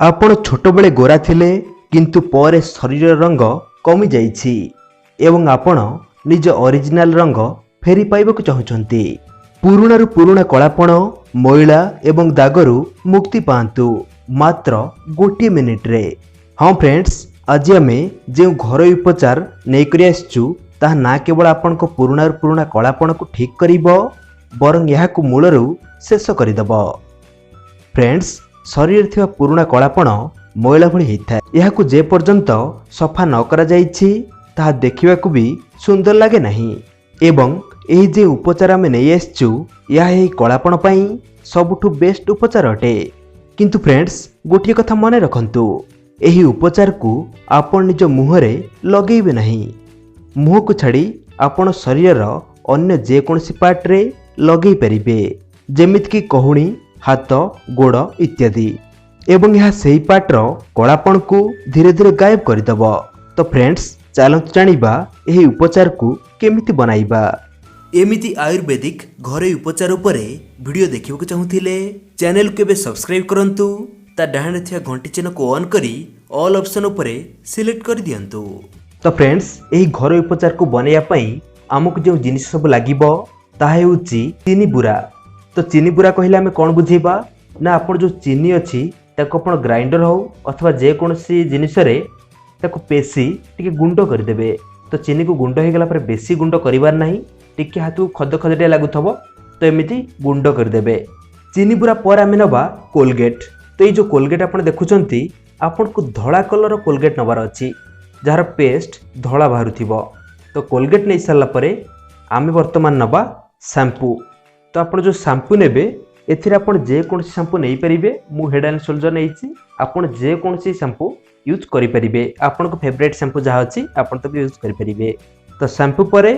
ଆପଣ ଛୋଟବେଳେ ଗୋରା ଥିଲେ, କିନ୍ତୁ ପରେ ଶରୀରର ରଙ୍ଗ କମିଯାଇଛି ଏବଂ ଆପଣ ନିଜ ଅରିଜିନାଲ ରଙ୍ଗ ଫେରି ପାଇବାକୁ ଚାହୁଁଛନ୍ତି। ପୁରୁଣାରୁ ପୁରୁଣା କଳାପଣ, ମଇଳା ଏବଂ ଦାଗରୁ ମୁକ୍ତି ପାଆନ୍ତୁ ମାତ୍ର ଗୋଟିଏ ମିନିଟରେ। ହଁ ଫ୍ରେଣ୍ଡସ୍, ଆଜି ଆମେ ଯେଉଁ ଘରୋଇ ଉପଚାର ନେଇକରି ଆସିଛୁ, ତାହା ନା କେବଳ ଆପଣଙ୍କ ପୁରୁଣାରୁ ପୁରୁଣା କଳାପଣକୁ ଠିକ୍ କରିବ, ବରଂ ଏହାକୁ ମୂଳରୁ ଶେଷ କରିଦେବ। ଫ୍ରେଣ୍ଡସ୍, ଶରୀରରେ ଥିବା ପୁରୁଣା କଳାପଣ ମଇଳା ଭଳି ହେଇଥାଏ। ଏହାକୁ ଯେ ପର୍ଯ୍ୟନ୍ତ ସଫା ନ କରାଯାଇଛି, ତାହା ଦେଖିବାକୁ ବି ସୁନ୍ଦର ଲାଗେ ନାହିଁ। ଏବଂ ଏହି ଯେ ଉପଚାର ଆମେ ନେଇ ଆସିଛୁ, ଏହା ଏହି କଳାପଣ ପାଇଁ ସବୁଠୁ ବେଷ୍ଟ ଉପଚାର ଅଟେ। କିନ୍ତୁ ଫ୍ରେଣ୍ଡସ୍, ଗୋଟିଏ କଥା ମନେ ରଖନ୍ତୁ, ଏହି ଉପଚାରକୁ ଆପଣ ନିଜ ମୁହଁରେ ଲଗେଇବେ ନାହିଁ। ମୁହଁକୁ ଛାଡ଼ି ଆପଣ ଶରୀରର ଅନ୍ୟ ଯେକୌଣସି ପାର୍ଟରେ ଲଗେଇ ପାରିବେ, ଯେମିତିକି କହୁଣି, ହାତ, ଗୋଡ଼ ଇତ୍ୟାଦି, ଏବଂ ଏହା ସେହି ପାର୍ଟର କଳାପଣକୁ ଧୀରେ ଧୀରେ ଗାୟବ କରିଦେବ। ତ ଫ୍ରେଣ୍ଡସ୍, ଚାଲନ୍ତୁ ଜାଣିବା ଏହି ଉପଚାରକୁ କେମିତି ବନାଇବା। ଏମିତି ଆୟୁର୍ବେଦିକ ଘରୋଇ ଉପଚାର ଉପରେ ଭିଡ଼ିଓ ଦେଖିବାକୁ ଚାହୁଁଥିଲେ ଚ୍ୟାନେଲକୁ ଏବେ ସବସ୍କ୍ରାଇବ୍ କରନ୍ତୁ। ତା ଡାହାଣରେ ଥିବା ଘଣ୍ଟି ଚିହ୍ନକୁ ଅନ୍ କରି ଅଲ୍ ଅପସନ୍ ଉପରେ ସିଲେକ୍ଟ କରିଦିଅନ୍ତୁ। ତ ଫ୍ରେଣ୍ଡସ୍, ଏହି ଘରୋଇ ଉପଚାରକୁ ବନାଇବା ପାଇଁ ଆମକୁ ଯେଉଁ ଜିନିଷ ସବୁ ଲାଗିବ, ତାହା ହେଉଛି ଚିନି ବୁରା। ତ ଚିନି ବୁରା କହିଲେ ଆମେ କ'ଣ ବୁଝେଇବା ନା, ଆପଣ ଯେଉଁ ଚିନି ଅଛି, ତାକୁ ଆପଣ ଗ୍ରାଇଣ୍ଡର ହେଉ ଅଥବା ଯେକୌଣସି ଜିନିଷରେ ତାକୁ ପେଶି ଟିକେ ଗୁଣ୍ଡ କରିଦେବେ। ତ ଚିନିକୁ ଗୁଣ୍ଡ ହେଇଗଲା ପରେ, ବେଶୀ ଗୁଣ୍ଡ କରିବାର ନାହିଁ, ଟିକେ ହାତକୁ ଖଦ ଖଦଟିଆ ଲାଗୁଥିବ, ତ ଏମିତି ଗୁଣ୍ଡ କରିଦେବେ। ଚିନି ବୁରା ପରେ ଆମେ ନେବା କୋଲଗେଟ୍। ତ ଏଇ ଯେଉଁ କୋଲଗେଟ୍ ଆପଣ ଦେଖୁଛନ୍ତି, ଆପଣଙ୍କୁ ଧଳା କଲର କୋଲଗେଟ୍ ନେବାର ଅଛି, ଯାହାର ପେଷ୍ଟ ଧଳା ବାହାରୁଥିବ। ତ କୋଲଗେଟ୍ ନେଇ ସାରିଲା ପରେ ଆମେ ବର୍ତ୍ତମାନ ନେବା ସାମ୍ପୁ। ତ ଆପଣ ଯେଉଁ ସାମ୍ପୁ ନେବେ, ଏଥିରେ ଆପଣ ଯେକୌଣସି ସାମ୍ପୁ ନେଇପାରିବେ। ମୁଁ ହେଡ଼୍ ଆଣ୍ଡ ସୋଲଡର ନେଇଛି, ଆପଣ ଯେକୌଣସି ସାମ୍ପୁ ୟୁଜ୍ କରିପାରିବେ। ଆପଣଙ୍କ ଫେଭରାଇଟ୍ ସାମ୍ପୁ ଯାହା ଅଛି, ଆପଣ ତାକୁ ୟୁଜ୍ କରିପାରିବେ। ତ ସାମ୍ପୁ ପରେ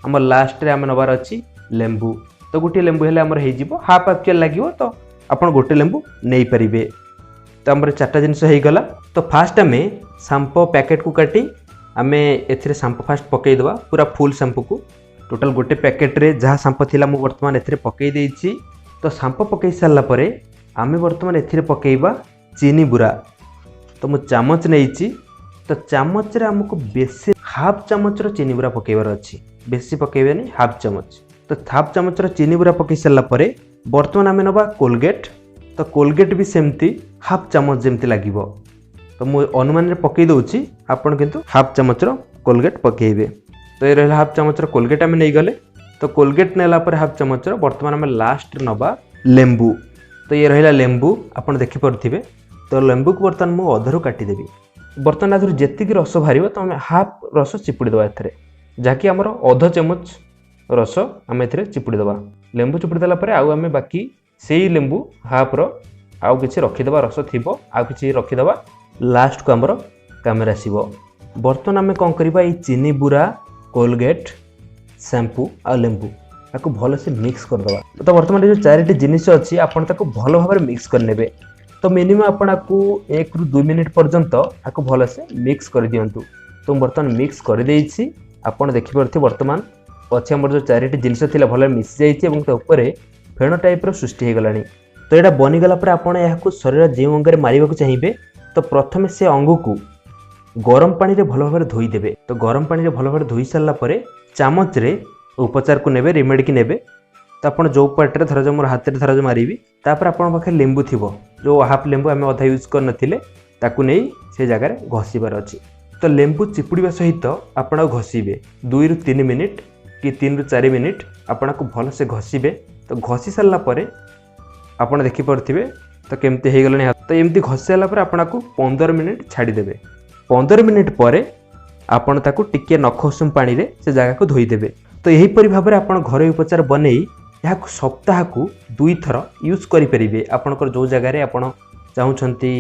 ଆମ ଲାଷ୍ଟରେ ଆମେ ନେବାର ଅଛି ଲେମ୍ବୁ। ତ ଗୋଟିଏ ଲେମ୍ବୁ ହେଲେ ଆମର ହେଇଯିବ, ହାଫ୍ ଆକ୍ଚୁଆଲି ଲାଗିବ, ତ ଆପଣ ଗୋଟେ ଲେମ୍ବୁ ନେଇପାରିବେ। ତ ଆମର ଚାରିଟା ଜିନିଷ ହେଇଗଲା। ତ ଫାଷ୍ଟ ଆମେ ସାମ୍ପୋ ପ୍ୟାକେଟକୁ କାଟି ଆମେ ଏଥିରେ ସାମ୍ପୋ ଫାଷ୍ଟ ପକାଇଦେବା, ପୁରା ଫୁଲ୍ ସାମ୍ପୁକୁ। ଟୋଟାଲ୍ ଗୋଟେ ପ୍ୟାକେଟରେ ଯାହା ସାମ୍ପୋ ଥିଲା, ମୁଁ ବର୍ତ୍ତମାନ ଏଥିରେ ପକାଇ ଦେଇଛି। ତ ସାମ୍ପୋ ପକାଇ ସାରିଲା ପରେ ଆମେ ବର୍ତ୍ତମାନ ଏଥିରେ ପକାଇବା ଚିନି ବୁରା। ତ ମୁଁ ଚାମଚ ନେଇଛି। ତ ଚାମଚରେ ଆମକୁ ବେଶୀ ହାଫ୍ ଚାମଚର ଚିନି ବୁରା ପକାଇବାର ଅଛି, ବେଶୀ ପକାଇବେନି, ହାଫ୍ ଚାମଚ। ତ ହାଫ୍ ଚାମଚର ଚିନି ବୁରା ପକାଇ ସାରିଲା ପରେ ବର୍ତ୍ତମାନ ଆମେ ନେବା କୋଲଗେଟ୍। ତ କୋଲଗେଟ୍ ବି ସେମିତି ହାଫ୍ ଚାମଚ ଯେମିତି ଲାଗିବ। ତ ମୁଁ ଅନୁମାନରେ ପକାଇ ଦେଉଛି, ଆପଣ କିନ୍ତୁ ହାଫ୍ ଚାମଚର କୋଲଗେଟ୍ ପକାଇବେ। ତ ଏ ରହିଲା ହାଫ୍ ଚାମଚର କୋଲଗେଟ୍ ଆମେ ନେଇଗଲେ। ତ କୋଲଗେଟ୍ ନେଲା ପରେ ହାଫ୍ ଚାମଚର, ବର୍ତ୍ତମାନ ଆମେ ଲାଷ୍ଟରେ ନେବା ଲେମ୍ବୁ। ତ ଇଏ ରହିଲା ଲେମ୍ବୁ, ଆପଣ ଦେଖିପାରୁଥିବେ। ତ ଲେମ୍ବୁକୁ ବର୍ତ୍ତମାନ ମୁଁ ଅଧାରୁ କାଟିଦେବି। ବର୍ତ୍ତମାନ ଏଥିରୁ ଯେତିକି ରସ ବାହାରିବ, ତ ଆମେ ହାଫ୍ ରସ ଚିପୁଡ଼ି ଦେବା ଏଥିରେ, ଯାହାକି ଆମର ଅଧ ଚାମଚ ରସ ଆମେ ଏଥିରେ ଚିପୁଡ଼ି ଦେବା। ଲେମ୍ବୁ ଚିପୁଡ଼ି ଦେଲା ପରେ ଆଉ ଆମେ ବାକି ସେଇ ଲେମ୍ବୁ ହାଫ୍ର ଆଉ କିଛି ରଖିଦେବା, ରସ ଥିବ ଆଉ କିଛି ରଖିଦେବା, ଲାଷ୍ଟକୁ ଆମର କାମରେ ଆସିବ। ବର୍ତ୍ତମାନ ଆମେ କ'ଣ କରିବା? ଏଇ ଚିନି ବୁରା, କୋଲଗେଟ୍, ସାମ୍ପୁ ଆଉ ଲେମ୍ବୁ, ତାକୁ ଭଲସେ ମିକ୍ସ କରିଦେବା। ତ ବର୍ତ୍ତମାନ ଏ ଯେଉଁ ଚାରିଟି ଜିନିଷ ଅଛି, ଆପଣ ତାକୁ ଭଲ ଭାବରେ ମିକ୍ସ କରିନେବେ। ତ ମିନିମମ୍ ଆପଣ ଆକୁ 1ରୁ 2 ମିନିଟ୍ ପର୍ଯ୍ୟନ୍ତ ଆକୁ ଭଲସେ ମିକ୍ସ କରିଦିଅନ୍ତୁ। ତ ମୁଁ ବର୍ତ୍ତମାନ ମିକ୍ସ କରିଦେଇଛି। ଆପଣ ଦେଖିପାରୁଥିବେ, ବର୍ତ୍ତମାନ ଅଛି ଆମର ଯେଉଁ ଚାରିଟି ଜିନିଷ ଥିଲା, ଭଲରେ ମିଶି ଯାଇଛି ଏବଂ ତା ଉପରେ ଫେଣ ଟାଇପ୍ର ସୃଷ୍ଟି ହେଇଗଲାଣି। ତ ଏଇଟା ବନିଗଲା ପରେ ଆପଣ ଏହାକୁ ଶରୀର ଯେଉଁ ଅଙ୍ଗରେ ମାରିବାକୁ ଚାହିଁବେ, ତ ପ୍ରଥମେ ସେ ଅଙ୍ଗକୁ ଗରମ ପାଣିରେ ଭଲ ଭାବରେ ଧୋଇଦେବେ। ତ ଗରମ ପାଣିରେ ଭଲ ଭାବରେ ଧୋଇ ସାରିଲା ପରେ ଚାମଚରେ ଉପଚାରକୁ ନେବେ, ରେମେଡ଼ିକି ନେବେ। ତ ଆପଣ ଯେଉଁ ପାର୍ଟରେ, ଧରାଯାଉ ମୋର ହାତରେ ଧରାଯାଉ ମାରିବି, ତାପରେ ଆପଣଙ୍କ ପାଖରେ ଲେମ୍ବୁ ଥିବ, ଯେଉଁ ହାଫ୍ ଲେମ୍ବୁ ଆମେ ଅଧା ୟୁଜ୍ କରିନଥିଲେ, ତାକୁ ନେଇ ସେ ଜାଗାରେ ଘଷିବାର ଅଛି। ତ ଲେମ୍ବୁ ଚିପୁଡ଼ିବା ସହିତ ଆପଣ ଘଷିବେ 2ରୁ 3 ମିନିଟ୍ କି 3ରୁ 4 ମିନିଟ୍ ଆପଣଙ୍କୁ ଭଲସେ ଘଷିବେ। ତ ଘଷି ସାରିଲା ପରେ ଆପଣ ଦେଖିପାରୁଥିବେ ତ କେମିତି ହେଇଗଲାଣି। ତ ଏମିତି ଘଷି ସାରିଲା ପରେ ଆପଣ ଆକୁ 15 ମିନିଟ୍ ଛାଡ଼ିଦେବେ। 15 ମିନିଟ୍ ପରେ ଆପଣ ତାକୁ ଟିକିଏ ନଖ ଉଷୁମ ପାଣିରେ ସେ ଜାଗାକୁ ଧୋଇଦେବେ। ତ ଏହିପରି ଭାବରେ ଆପଣ ଘରୋଇ ଉପଚାର ବନେଇ ଏହାକୁ ସପ୍ତାହକୁ ଦୁଇଥର ୟୁଜ୍ କରିପାରିବେ। ଆପଣଙ୍କର ଯେଉଁ ଜାଗାରେ ଆପଣ ଚାହୁଁଛନ୍ତି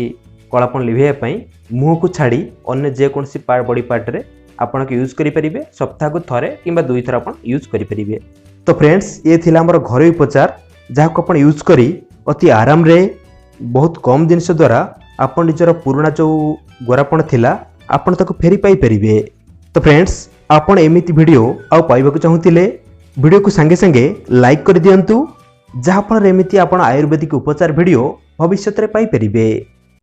କଳାପଣ ଲିଭେଇବା ପାଇଁ, ମୁହଁକୁ ଛାଡ଼ି ଅନ୍ୟ ଯେକୌଣସି ବଡି ପାର୍ଟରେ ଆପଣ ୟୁଜ୍ କରିପାରିବେ। ସପ୍ତାହକୁ ଥରେ କିମ୍ବା ଦୁଇଥର ଆପଣ ୟୁଜ୍ କରିପାରିବେ। ତ ଫ୍ରେଣ୍ଡସ୍, ଇଏ ଥିଲା ଆମର ଘରୋଇ ଉପଚାର, ଯାହାକୁ ଆପଣ ୟୁଜ୍ କରି ଅତି ଆରାମରେ ବହୁତ କମ୍ ଜିନିଷ ଦ୍ୱାରା ଆପଣ ନିଜର ପୁରୁଣା ଯେଉଁ ଗୋରାପଣ ଥିଲା, ଆପଣ ତାକୁ ଫେରି ପାଇପାରିବେ। ତ ଫ୍ରେଣ୍ଡସ୍, ଆପଣ ଏମିତି ଭିଡ଼ିଓ ଆଉ ପାଇବାକୁ ଚାହୁଁଥିଲେ ଭିଡ଼ିଓକୁ ସାଙ୍ଗେ ସାଙ୍ଗେ ଲାଇକ୍ କରିଦିଅନ୍ତୁ, ଯାହାଫଳରେ ଏମିତି ଆପଣ ଆୟୁର୍ବେଦିକ ଉପଚାର ଭିଡ଼ିଓ ଭବିଷ୍ୟତରେ ପାଇପାରିବେ।